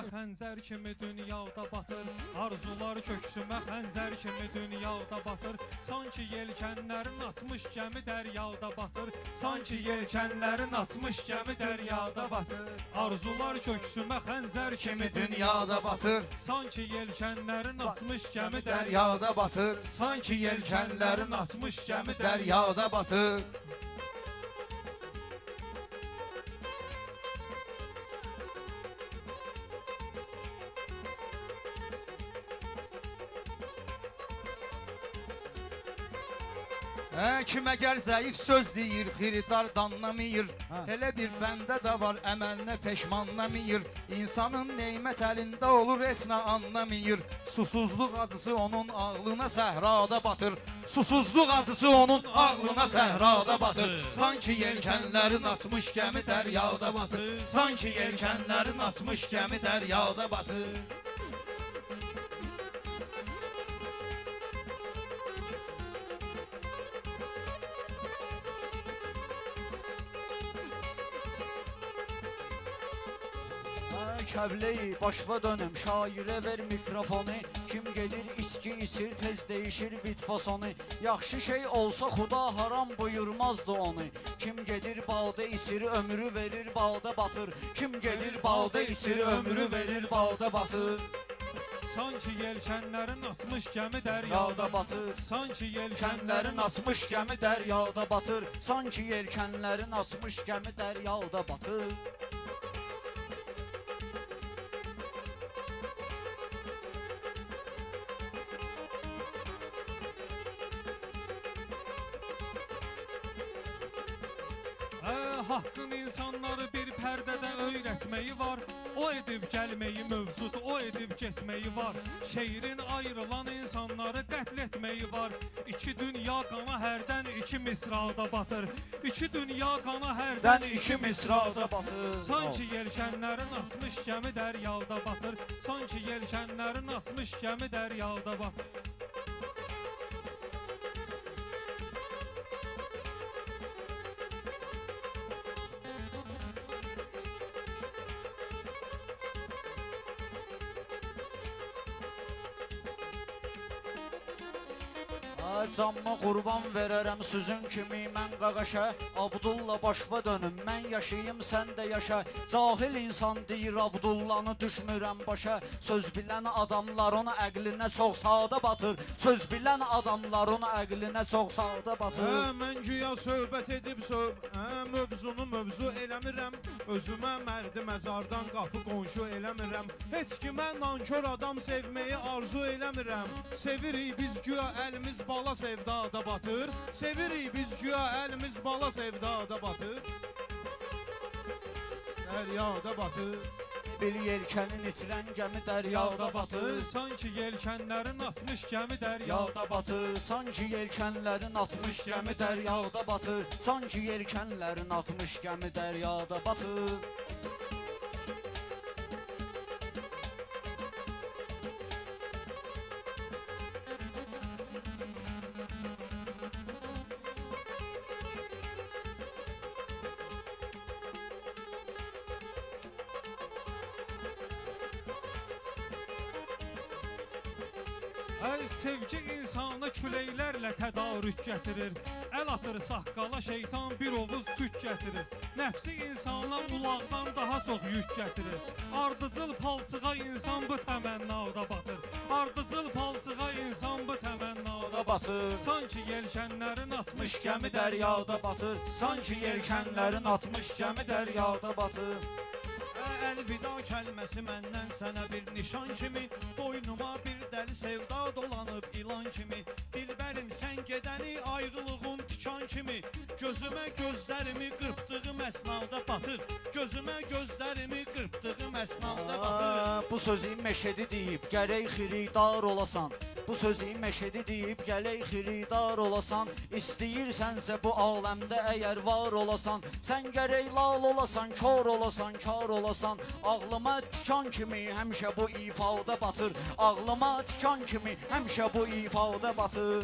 Xəncər kimi dünyada batır. Arzular köksümə xəncər kimi dünyada batır. Sanki yelkənlərin atmış gəmi dəryada batır. Sanki yelkənlərin atmış gəmi dəryada batır. Arzular köksümə xəncər kimi Dünyada batır. Sanki yelkənlərin atmış gəmi Dəryada batır. Sanki yelkənlərin atmış gəmi dəryada batır. Hə, kim əgər zəif söz deyir, xiridar danlamayır. Elə bir bəndə də var, əməlinə peşmanlamayır. İnsanın neymət əlində olur, heç nə anlamayır. Susuzluq acısı onun ağlına səhrada batır. Susuzluq acısı onun ağlına səhrada batır. Sanki yelkənlərin açmış gəmi dəryada batır. Sanki yelkənlərin açmış gəmi dəryada batır. Kəbləyi başva dönüm, şairə ver mikrofonu. Kim gedir içki içir, tez değişir bit fasonu. Yaxşı şey olsa xuda haram buyurmazdı onu. Kim gedir badə içir, ömrü verir badə batır. Kim gedir badə içir, ömrü verir badə batır. Sanki yelkənlərin atmış gəmi dəryada Yada batır. Sanki Yelkənlərin yelkənlərin asmış gəmi dəryada batır. Sanki yelkənlərin asmış gəmi dəryada batır. Haqqın insanları bir pərdədə öyrətməyi var. O edib gəlməyi mövcud, o edib getməyi var. Şeirin ayrılan insanları qətl etməyi var. İki dünya qana hərdən iki misrada batır. İki dünya qana hərdən Dən iki misrada batır. Sanki yelkənlərin atmış gəmi dəryada batır. Sanki yelkənlərin atmış gəmi dəryada batır. Ay, Canıma qurban verərəm süzün kimi mən qaqaşa. Abdulla başva dönüm, mən yaşayım, sən də yaşa. Cahil insan deyir Abdullanı düşmürəm başa. Söz bilən adamların əqlinə çox sadə batır. Söz bilən adamların əqlinə çox sadə batır. Hə, mən güya söhbət edib mövzunu mövzu eləmirəm. Özümə mərdi məzardan qapı qonşu eləmirəm. Heç kimə nankör adam sevməyi arzu eləmirəm. Sevirik biz güya əlimiz bala sevdada batır. Sevirik biz güya əlimiz bala sevdada batır. Dəryada batır. Bil yelkənin itirən gəmi dəryada batır. Sanki yelkənlərin atmış gəmi dəryada Yağda batır, sanki yelkənlərin atmış gəmi dəryada batır. Sanki yelkənlərin atmış gəmi dəryada batır. Əl sevgi insana küləklərlə tədarük gətirir. Əl atır saqqala şeytan bir ovuz tük gətirir. Nəfsi insana ulaqdan daha çox yük gətirir. Ardıcıl palçığa insan bu təmənnada batır. Ardıcıl palçığa insan bu təmənnada Batır. Sanki yelkənlərin atmış Gəmi dəryada batır. Sanki yelkənlərin atmış gəmi dəryada batır. Əlvida kəlməsi məndən sənə bir nişan kimi, boynuma bir dəli sevda dolanıb ilan kimi. Dilbərim sən gedəni ayrılığın tikan kimi, gözümə gözlərimi qırpdığım əsnada batır. Gözümə gözlərimi qırpdığım əsnada batır. Aa, Bu sözü meşədi deyib gərək xiridar olasan. Bu sözü meşədi deyib gərək xiridar olasan. İstəyirsənsə bu aləmdə əgər var olasan, sən gərək lal olasan, kor olasan, kar olasan. Ağlıma tikan kimi həmişə bu ifadə batır. Ağlıma tikan kimi həmişə bu ifadə batır.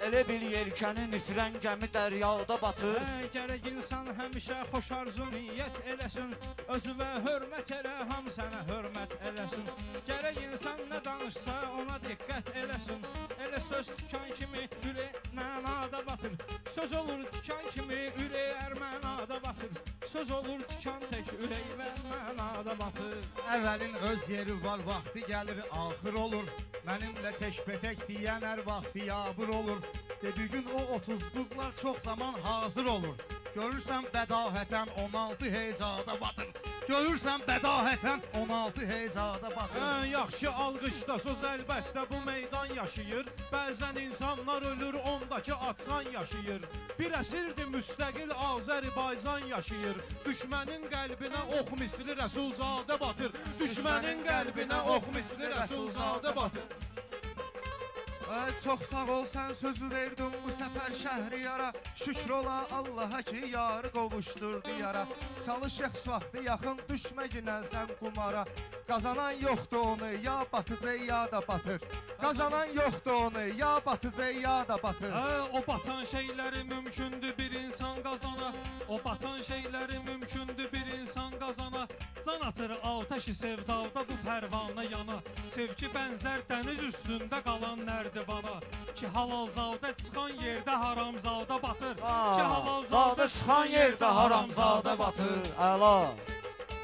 Elə bil yelkənin itirən gəmi dəryada batır. Gərək insan həmişə xoş arzu niyyət eləsin. Özüvə hörmət elə, ham sənə hörmət eləsin. Gərək insan nə danışsa ona diqqət eləsin. Elə söz tikan kimi ürək mənada batır. Söz olur tikan kimi ürək hər mənada batır. Söz olur tikan tək ürək və mənada batır. Əvvəlin öz yeri var, vaxtı gəlir, axır olur. Mənimlə təkbətək deyən hər vaxt biyabır olur. De bir gün o 30'luqlar çox zaman hazır olur. Görürsən bədahətən 16 hecada batır. Görürsən bədahətən 16 hecada batır. Yaxşı alqışda söz əlbəttə bu meydan yaşayır. Bəzən insanlar ölür, ondakı atsan yaşayır. Bir əsirdir müstəqil Azərbaycan yaşayır. Düşmənin qəlbinə ox misli Rəsulzadə batır. Düşmənin qəlbinə ox misli Rəsulzadə batır. Çox sağ ol, sən sözü verdin bu səfər Şəhriyara. Şükür ola Allaha ki yarı qovuşdurdu yara. Çalış yaxşı vaxtı yaxın düşməginə sən qumara. Qazanan yoxdur onu ya batıcaq ya da batır. Qazanan yoxdur onu ya batıcaq ya da batır. O batan şeyləri mümkündür bir insan qazana. O batan şeyləri mümkündür bir insan qazana. Can atır atəşi sevdada bu pərvana yana. Sevgi bənzər dəniz üstündə qalan nərdivana. Ki halalzadə çıxan yerdə haramzadə batır. Ki halalzadə çıxan yerdə haramzadə batır. Əla.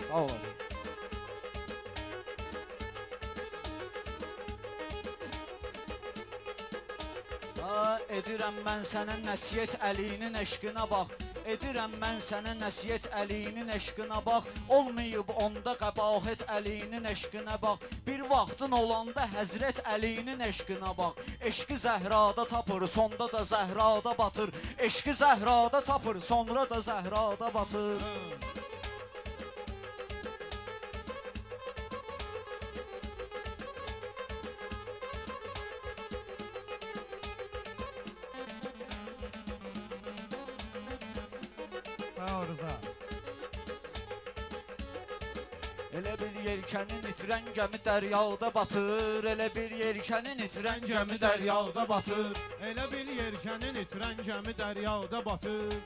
Sağ olun. Edirəm mən sənə nəsiyyət Əlinin eşqinə bax. Edirəm mən sənə nəsiyyət Əlinin eşqinə bax. Olmayıb onda qəbahət Əlinin eşqinə bax. Bir vaxtın olanda Həzrət Əlinin eşqinə bax. Eşqi Zəhrada tapır, sonda da Zəhrada batır. Eşqi Zəhrada tapır, sonra da Zəhrada batır. Elə bir yelkənin itirən gəmi dəryada batır. Elə bir yelkənin itirən gəmi dəryada batır. Elə bir yelkənin itirən gəmi dəryada batır.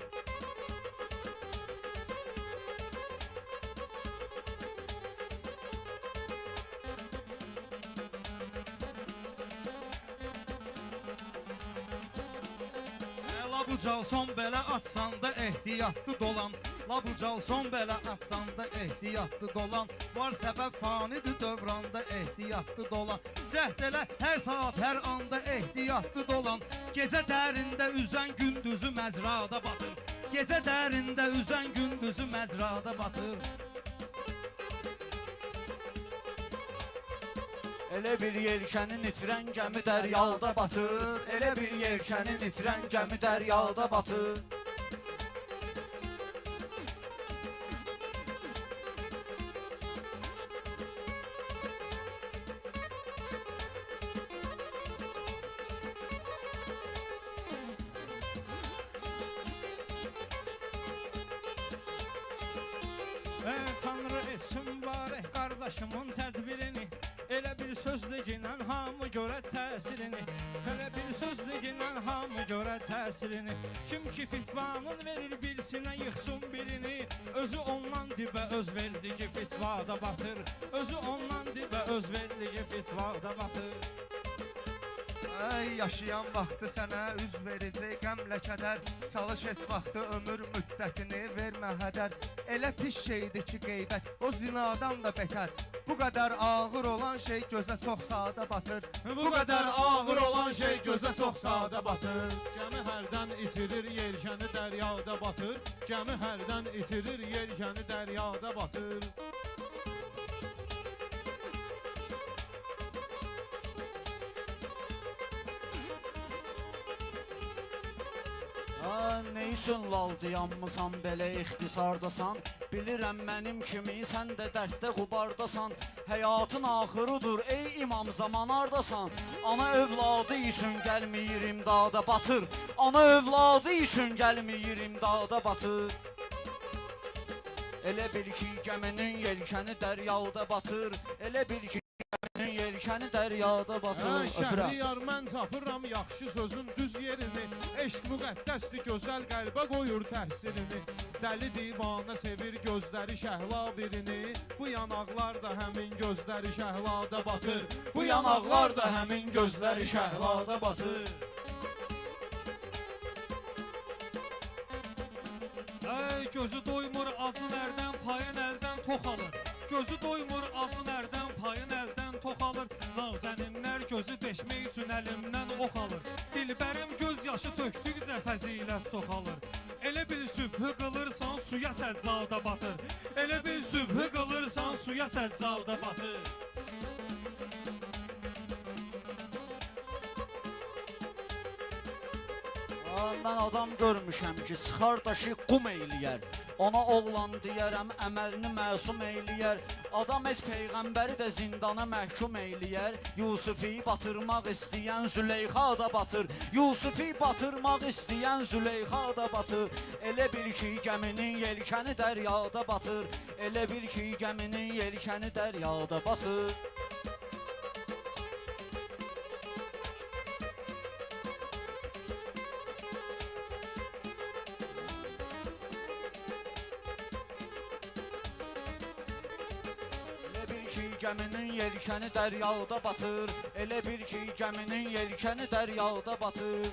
La bu son belə atsan da ehtiyatlı dolan. La bu son belə atsan da ehtiyatlı dolan. Var səbəb fanidir dövranda ehtiyatlı dolan. Cəhd elə hər saat hər anda ehtiyatlı dolan. Gecə dərində üzən gündüzü məcrada batır. Gecə dərində üzən gündüzü məcrada batır. Elə bir yelkənin itirən gəmi dəryada batır. Elə bir yelkənin itirən gəmi dəryada batır. Tanrı etsin barək qardaşımın tədbirini. Elə bir söz deginən hamı görə təsirini. Elə bir söz deginən hamı görə təsirini. Kim ki fitvanın verir bilsinə yıxsın birini. Özü ondan dibə öz verdiyi fitvada batır. Özü ondan dibə öz verdiyi fitvada batır. Ey yaşayan vaxtı sənə üz verəcək qəmlə kədər. Çalış heç vaxtı ömür müddətini vermə hədər. Elə pis şeydir ki qeybət, o zinadan da betər. Bu qədər ağır olan şey gözə çox sadə batır. Bu qədər ağır olan şey gözə çox sadə batır. Gəmi hərdən itirir yelkəni dəryada batır. Gəmi hərdən itirir yelkəni dəryada batır. Nə üçün lal dayanmısan belə ixtisardasan? Bilirəm mənim kimi sən də dərddə qubardasan. Həyatın axırıdır ey imam zaman hardasan? Ana övladı üçün gəlməyir imdada batır. Ana övladı üçün gəlməyir imdada batır. Elə bil ki gəminin yelkəni dəryada batır. Elə bil ki Yelkəni dəryada batır. Öpürəm. Şəhriyar mən tapıram yaxşı sözün düz yerini. Eşq müqəddəsdir, gözəl qəlbə qoyur təhsirini. Dəli divanə sevir gözləri şəhla birini. Bu yanaqlar da həmin gözləri şəhlada batır. Bu yanaqlar da həmin gözləri şəhlada batır. Ey gözü doymur acın ərdən, payın əldən tox alır. Gözü doymur acın ərdən, payın əldən tox alır. Nazəninlər gözü deşmək üçün əlimdən ox alır. Dilbərim göz yaşı tökdükcə fəzilət çoxalır. Elə bil sübhü qılırsan suya səccadə batır. Elə bil sübhü qılırsan suya səccadə batır. Mən adam görmüşəm ki, sıxar daşı qum eyləyər. Ona oğlan deyərəm, əməlini məsum eyləyər. Adam heç peyğəmbəri də zindana məhkum eyləyər. Yusufi batırmaq istəyən Züleyxa da batır. Yusufi batırmaq istəyən Züleyxa da batır. Elə bil ki, gəminin yelkəni dəryada batır. Elə bil ki, gəminin yelkəni dəryada batır. Gəminin yelkəni dəryada batır. Elə bil ki, gəminin yelkəni dəryada batır.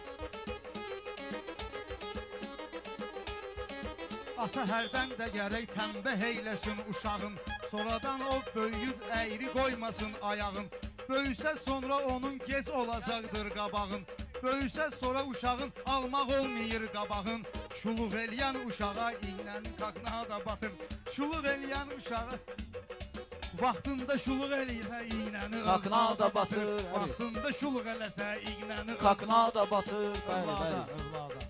Ata hərdən də gərək tənbeh eyləsin uşağın. Sonradan o böyüyüb əyri qoymasın ayağın. Böyüsə sonra onun gec olacaqdır qabağın. Böyüsə sonra uşağın almaq olmayır qabağın. Şuluq eləyən uşağa iynəni qaqnağa da batır. Şuluq eləyən uşağa vaxtında şuluq eləsə iynəni qaqnağa da batır. Vaxtında şuluq eləsə iynəni qaqnağa da batır. Bəli, bəli. Övlada.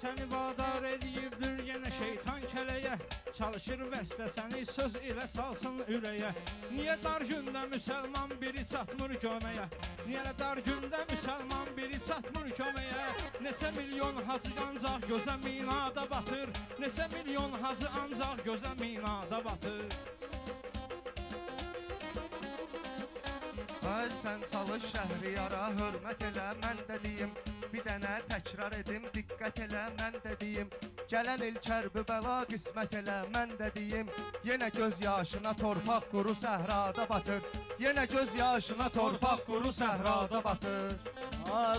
Səni vadar eləyibdir yenə şeytan kələyə. Çalışır vəsvəsəni söz ilə salsın ürəyə. Niyə dar gündə müsəlman biri çatmır köməyə? Niyə dar gündə müsəlman biri çatmır köməyə? Neçə milyon hacı ancaq gözə minada batır. Neçə milyon hacı ancaq gözə minada batır. Ay sən çalış Şəhriyara, hörmət elə mən də deyim. Bir dənə təkrar edim, diqqət elə mən də deyim. Gələn il kərbi bəla qismət elə mən də deyim. Yenə göz yaşına torpaq quru səhrada batır. Yenə göz yaşına torpaq quru səhrada batır.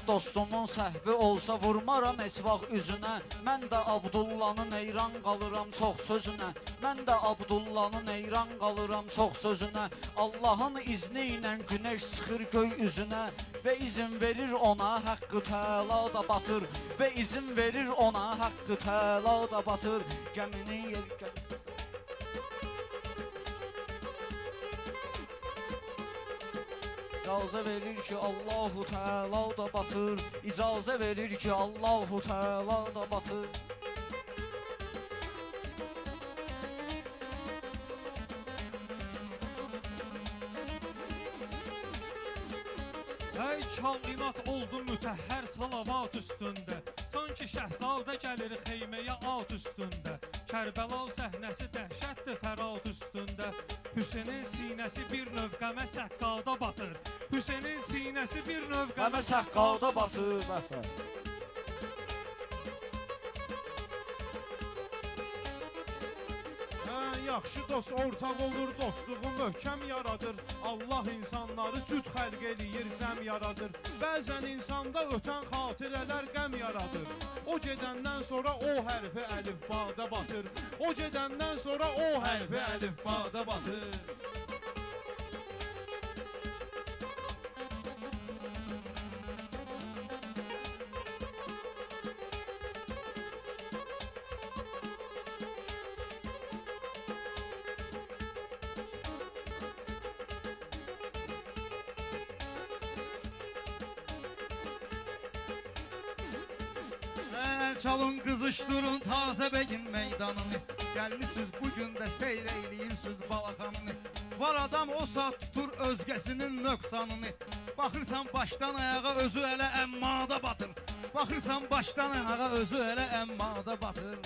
Dostumun səhvi olsa vurmaram heç vaxt üzünə. Mən də Abdullanın heyran qalıram çox sözünə. Mən də Abdullanın heyran qalıram çox sözünə. Allahın izni ilə günəş çıxır göy üzünə. Və izin verir ona Haqqı Təala da batır. Və izin verir ona Haqqı Təala da batır. Gəminin yelkəni İcazə verir ki, Allahu Teala da batır. İcazə verir ki, Allahu Teala da batır. Ey kainat oldu mütəhhər salavat üstündə. Sanki şəhzadə gəlir xeyməyə at üstündə. Kərbəla səhnəsi dəhşətdir fərat üstündə. Hüseynin sinəsi bir növ qəmə səqqada batır. Hüseynin sinəsi bir növ qəmə səqqada batır. Yaxşı dost ortaq olur, dostluğu möhkəm yaradır. Allah insanları cüt xəlq eləyir, zəm yaradır. Bəzən insanda ötən xatirələr qəm yaradır. O gedəndən sonra o hərfi əlifbada batır. O gedəndən sonra o hərfi əlifbada batır. Çalın qızışdırın Tazə bəgin meydanını. Gəlmisiniz bugün də seyr eyləyirsiniz balaxanını. Var adam o saat tutur özgəsinin nöqsanını. Baxırsan başdan ayağa özü elə əmmada batır. Baxırsan başdan ayağa özü elə əmmada batır.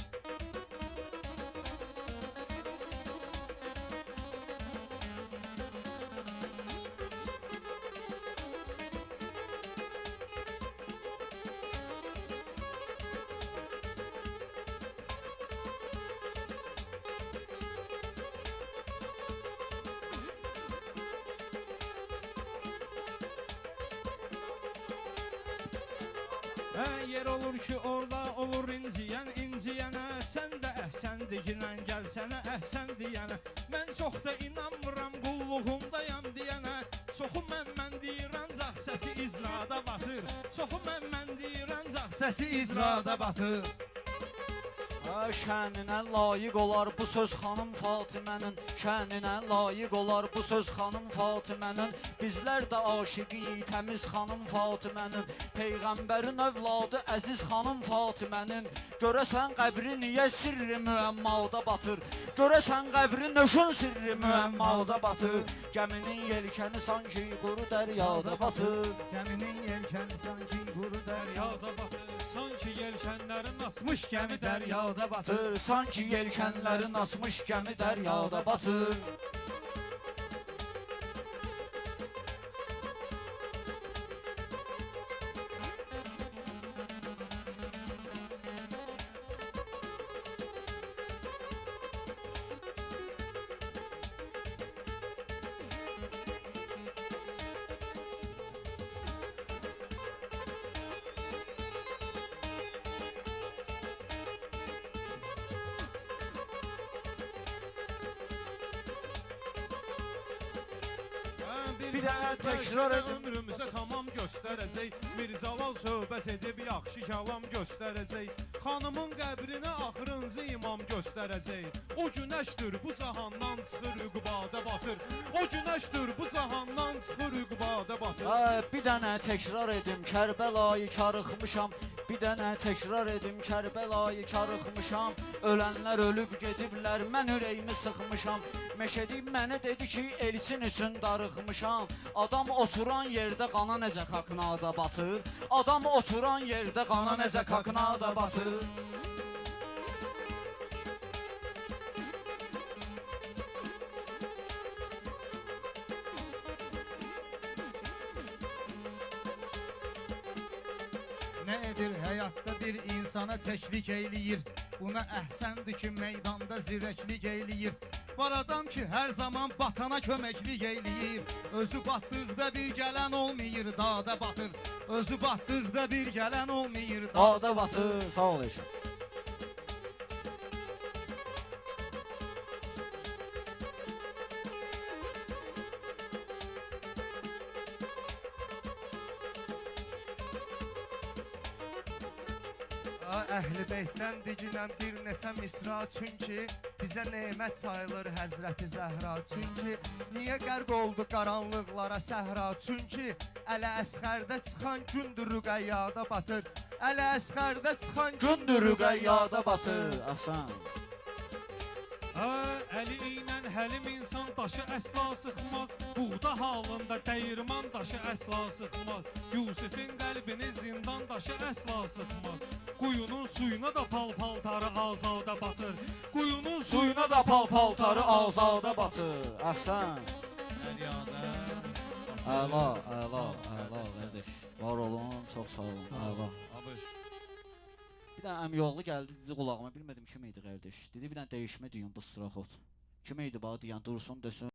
Yer olur ki orada olur inciyən inciyənə, sən də əhsən diginən gəlsənə əhsən deyənə. Mən çox da inanmıram qulluğundayam deyənə. Çoxu mən deyir ancaq səsi icrada batır. Çoxu mən deyir ancaq səsi icrada batır. Şəninə layiq olar bu söz xanım Fatimənin, şəninə layiq olar bu söz xanım Fatimənin. Bizlər də aşiqiyik təmiz xanım Fatimənin, Peyğəmbərin övladı əziz xanım Fatimənin. Görəsən qəbri niyə sirri müəmmada batır? Görəsən qəbri nöşün sirri müəmmada batır? Gəminin yelkəni sanki quru dəryada batır. Gəminin yelkəni sanki quru dəryada batır. Sanki yelkənlərin açmış gəmi dəryada batır. Sanki yelkənlərin açmış gəmi dəryada batır. Bir dənə təkrar ömrümüzə tamam göstərəcək. Mirzalal söhbət edib yaxşı kəlam göstərəcək. Xanımın qəbrinə axırıncı imam göstərəcək. O günəşdir bu cahandan çıxır üqbada batır. O günəşdir bu cahandan çıxır üqbada batır. Bir dənə təkrar edim Kərbəlayı karıxmışam. Bir dənə təkrar edim Kərbəlayı karıxmışam. Ölənlər ölüb gediblər, mən ürəyimi sıxmışam. Məşədi mənə dedi ki, Elçin üçün darıxmışam. Adam oturan yerdə qana necə kaknada batır. Adam oturan yerdə qana necə kaknada batır. Nə edir həyatda bir insana təklik eyləyir. Buna əhsəndir ki, meydanda zirəklik eyləyir. Var adam ki, hər zaman batana köməklik eyləyir. Özü batdıqda bir gələn olmayır, dada batır. Özü batdıqda bir gələn olmayır, dada batır. Sağ ol Eşən. Əhl-i beytdən diginən bir neçə misra, çünki bizə nemət sayılır Həzrəti Zəhra. Çünki niyə qərq oldu qaranlıqlara səhra? Çünki Əli Əsxərdə çıxan gündür rüqəyyada batır. Əli Əsxərdə çıxan gündür rüqəyyada batır. Əhsən. Əli ilə həlim insan daşı əsla sıxmaz. Buğda halında dəyirman daşı əsla sıxmaz. Yusifin qəlbini zindan daşı əsla sıxmaz. Quyunun suyuna da pal-paltarı azadə batır. Quyunun suyuna da pal-paltarı azadə batır. Əhsən. Əla, əla, əla qardaş. Var olun, çox sağ olun. Əla. Bir dənə əmiyoğlu gəldi, dedi qulağıma, bilmədim kim idi qardaş. Dedi bir dənə dəyişmə deyin bu straxot. Kim idi bax deyən, dursun desin.